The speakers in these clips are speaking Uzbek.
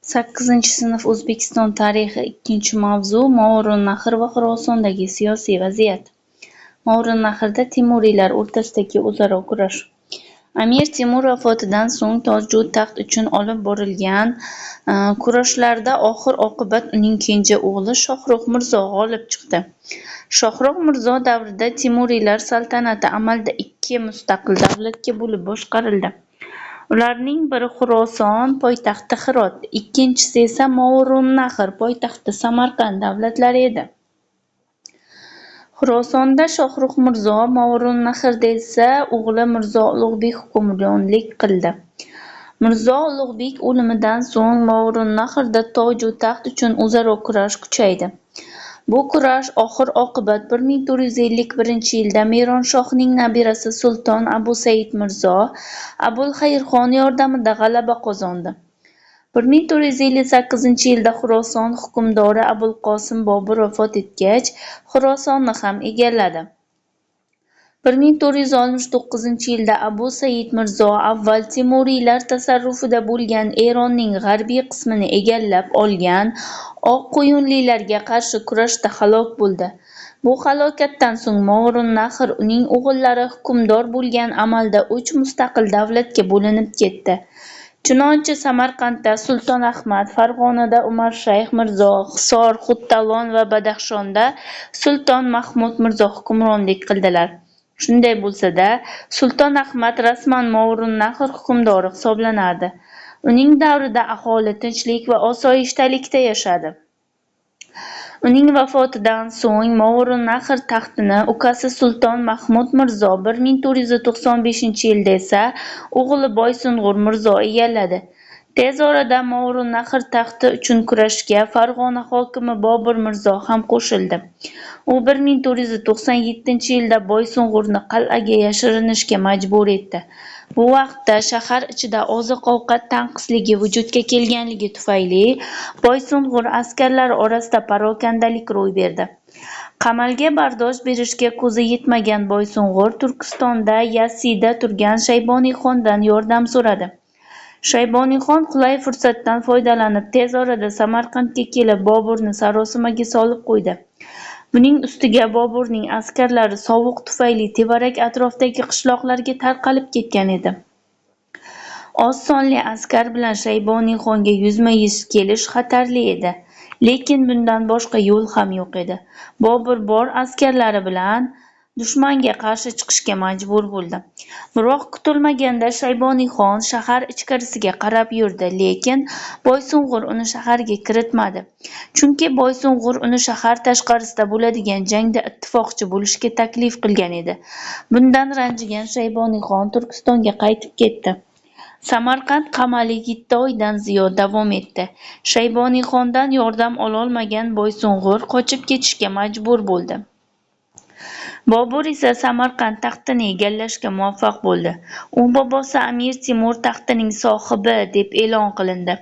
8-sinf O'zbekiston tarixi 2-mavzu Movarounnahr va Xurosondagi siyosiy vaziyat. Movarounnahrda Temuriylar o'rtasidagi o'zaro kurash. Amir Temur vafotidan so'ng toju taxt uchun olib borilgan kurashlarda oxir-oqibat uning kenja o'g'li Shohrux Mirzo g'olib chiqdi. Shohrux Mirzo davrida Temuriylar saltanati amalda ikki mustaqil davlatga bo'lib boshqarildi. Ularning biri Xuroson poytaxti Hirot, ikkinchisi esa Movarounnahr poytaxti Samarqand davlatlari edi. Xurosonda Shohrux Mirzo, Movarounnahrda esa o'g'li Mirzo Ulug'bek hukmronlik qildi. Mirzo Ulug'bek o'limidan so'ng Movarounnahrda toju taxt uchun o'zaro kurash kuchaydi. Bu kurash oxir-oqibat 1451-yilda Meronshohning nabirasi Sulton Abu Said Mirzo Abulxayrxon yordamida g'alaba qozondi. 1458-yilda Xuroson hukmdori Abulqosim Bobur vafot etgach, Xurosonni ham egalladi. 1469-yilda Abu Said Mirzo avval Temuriylar tasarrufida bo'lgan Eronning g'arbiy qismini egallab olgan Oqqo'yinlilarga qarshi kurashda halok bo'ldi. Bu halokatdan so'ng Movarounnahr uning o'g'illari hukmdor bo'lgan amalda uch mustaqil davlatga bo'linib ketdi. Chunonchi, Samarqandda Sulton Ahmad, Farg'onada Umarshayx Mirzo, Hisor, Xuttalon va Badaxshonda Sulton Mahmud Mirzo hukmronlik qildilar. Shunday bo'lsa-da, Sulton Ahmad rasman Movarounnahr hukmdori hisoblanardi. Uning davrida aholi tinchlik va osoyishtalikda yashadi. Uning vafotidan so'ng Movarounnahr taxtini ukasi Sulton Mahmud Mirzo, 1495-yilda esa o'g'li Boysung'ur Mirzo egalladi. Tez orada Movarounnahr taxti uchun kurashga Farg'ona hokimi Bobur Mirzo ham qo'shildi. U 1497-yilda Boysung'urni qal'aga yashirinishga majbur etdi. Bu vaqtda shahar ichida oziq-ovqat tanqisligi vujudga kelganligi tufayli Boysung'ur askarlari orasida parokandalik ro'y berdi. Qamalga bardosh berishga ko'zi yetmagan Boysung'ur Turkistonda Yassida turgan Shayboniyxondan yordam so'radi. Shayboniyxon qulay fursatdan foydalanib, tez orada Samarqandga kelib, Boburni sarosimaga solib qo'ydi. Buning ustiga Boburning askarlari sovuq tufayli tevarak-atrofdagi qishloqlarga tarqalib ketgan edi. Oz sonli askar bilan Shayboniyxonga yuzma-yuz kelish xatarli edi. Lekin bundan boshqa yo'l ham yo'q edi. Bobur bor askarlari bilan dushmanga qarshi chiqishga majbur bo'ldi. Biroq kutilmaganda Shayboniyxon shahar ichkarisiga qarab yurdi, lekin Boysung'ur uni shaharga kiritmadi. Chunki Boysung'ur uni shahar tashqarisida bo'ladigan jangda ittifoqchi bo'lishga taklif qilgan edi. Bundan ranjigan Shayboniyxon Turkistonga qaytib ketdi. Samarqand qamali 7 oydan ziyod davom etdi. Shayboniyxondan yordam ololmagan Boysung'ur qochib ketishga majbur bo'ldi. Bobur esa Samarqand taxtini egallashga muvaffaq bo'ldi. U bobosi Amir Temur taxtining sohibi deb e'lon qilindi.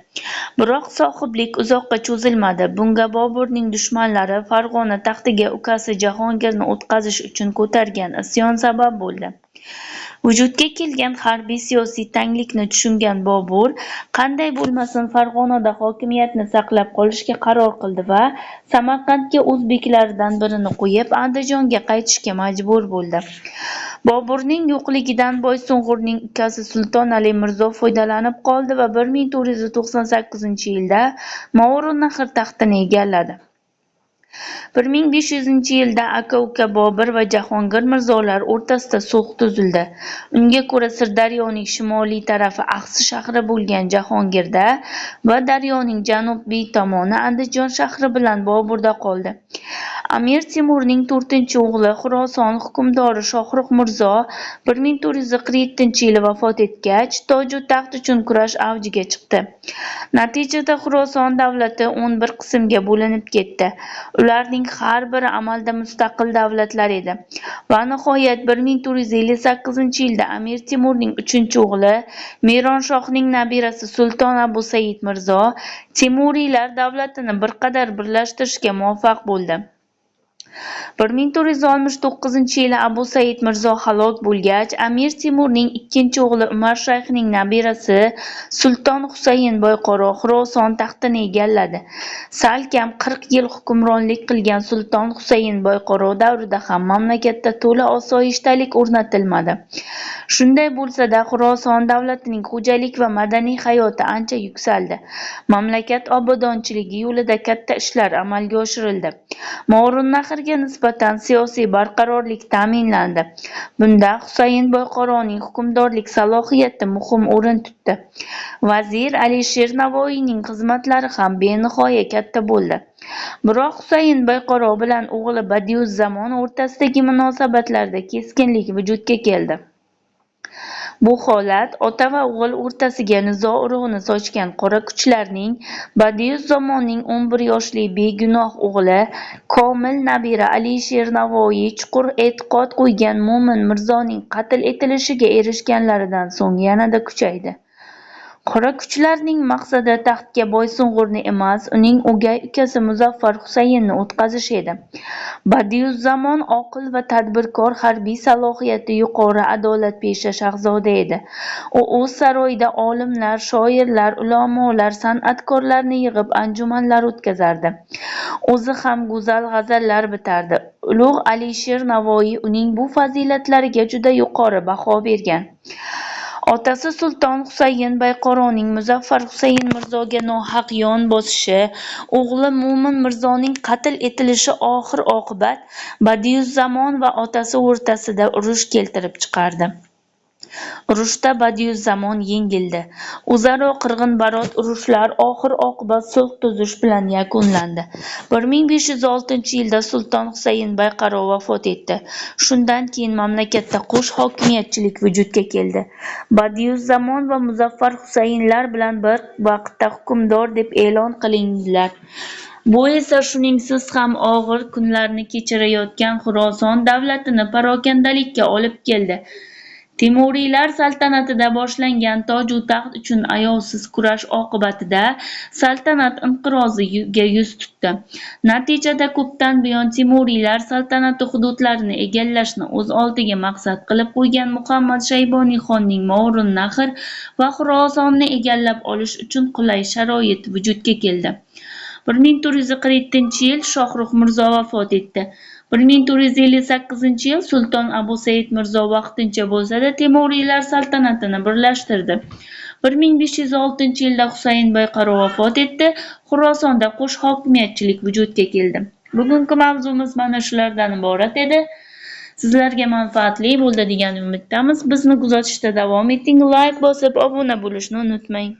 Biroq sohiblik uzoqqa cho'zilmadi. Bunga Boburning dushmanlari Farg'ona taxtiga ukasi Jahongirni o'tqazish uchun ko'targan isyon sabab bo'ldi. Vujudga kelgan harbiy-siyosiy tanglikni tushungan Bobur qanday bo'lmasin Farg'onada hokimiyatni saqlab qolishga qaror qildi va Samarqandga o'z beklaridan birini qo'yib, Andijonga qaytishga majbur bo'ldi. Boburning yo'qligidan Boysung'urning ukasi Sulton Ali Mirzo foydalanib qoldi va 1498-yilda Movarounnahr taxtini egalladi. 1500-yilda aka-uka Bobur va Jahongir Mirzolar o'rtasida sulh tuzildi. Unga ko'ra Sirdaryoning shimoliy tarafi Axsi shahri bo'lgan Jahongirda va daryoning janubiy tomoni Andijon shahri bilan Boburda qoldi. Amir Temurning 4-o'g'li Xuroson hukmdori Shohrux Mirzo 1447-yili vafot etgach, toju taxt uchun kurash avjiga chiqdi. Natijada Xuroson davlati 11 qismga bo'linib ketdi. Ularning har biri amalda mustaqil davlatlar edi. Va nihoyat 1458-yilda Amir Temurning 3-o'g'li Meronshohning nabirasi Sulton Abu Said Mirzo Temuriylar davlatini bir qadar birlashtirishga muvaffaq bo'ldi. 1469-yili Abu Said Mirzo halok bo'lgach, Amir Temurning ikkinchi o'g'li Umar Shayxning nabirasi Sulton Husayn Boyqaro Xuroson taxtini egalladi. Salkam 40 yil hukmronlik qilgan Sulton Husayn Boyqaro davrida ham mamlakatda to'la osoyishtalik o'rnatilmadi. Shunday bo'lsa-da, Xuroson davlatining xo'jalik va madaniy hayoti ancha yuksaldi. Mamlakat obodonchiligi yo'lida katta ishlar amalga oshirildi. Movarounnahrga nisbatan siyosiy barqarorlik ta'minlandi. Bunda Husayn Boyqaroning hukmdorlik salohiyati muhim o'rin tutdi. Vazir Alisher Navoiyning xizmatlari ham benihoya katta bo'ldi. Biroq Husayn Boyqaro bilan o'g'li Badiuzzamon o'rtasidagi munosabatlarda keskinlik vujudga keldi. Bu holat ota va o'g'il o'rtasiga nizo urug'ini sochgan qora kuchlarning Badiuzzamonning 11 yoshli begunoh o'g'li, komil nabira Alisher Navoiy chuqur e'tiqod qo'ygan Mo'min Mirzoning qatl etilishiga erishganlaridan so'ng yanada kuchaydi. Qora kuchlarning maqsadi taxtga Boysungg'urni emas, uning o'gay ukasi Muzaffar Husaynni o'tqazish edi. Badiuzzamon oqil va tadbirkor, harbiy salohiyati yuqori, adolatpesha shahzoda edi. U o'z saroyida olimlar, shoirlar, ulamolar, san'atkorlarni yig'ib anjumanlar o'tkazardi. O'zi ham go'zal g'azallar bitardi. Ulug' Alisher Navoiy uning bu fazilatlariga juda yuqori baho bergan. Otasi Sulton Husayn Bayqaroning Muzaffar Husayn Mirzoga nohaq yon bosishi, o'g'li Mo'min Mirzoning qatl etilishi oxir-oqibat Badiuzzamon va otasi o'rtasida urush keltirib chiqardi. Urushda Badiuzzamon yengildi. O'zaro qirg'inbarot urushlar oxir-oqibat sulh tuzish bilan yakunlandi. 1506-yilda Sulton Husayn Bayqaro vafot etdi. Shundan keyin mamlakatda qo'sh hokimiyatchilik vujudga keldi. Badiuzzamon va Muzaffar Husaynlar bilan bir vaqtda hukmdor deb e'lon qilindilar. Bu esa shuningsiz ham og'ir kunlarni kechirayotgan Xuroson davlatini parokandalikka olib keldi. Temuriylar saltanatida boshlangan toju taxt uchun ayovsiz kurash oqibatida saltanat inqiroziga yuz tutdi. Natijada ko'pdan buyon Temuriylar saltanati hududlarini egallashni o'z oldiga maqsad qilib qo'ygan Muhammad Shayboniyxonning Movarounnahr va Xurosonni egallab olish uchun qulay sharoit vujudga keldi. 1447-yil Shohrux Mirzo vafot etdi. 1458-yil Sulton Abu Said Mirzo vaqtincha bo'lsa-da Temuriylar saltanatini birlashtirdi. 1506-yilda Husayn Boyqaro vafot etdi. Xurosonda qo'sh hokimiyatchilik vujudga keldi. Bugungi mavzumiz mana shulardan iborat edi. Sizlarga manfaatli bo'ldi degan umiddamiz. Bizni kuzatishda davom eting. Layk bosib, obuna bo'lishni unutmang.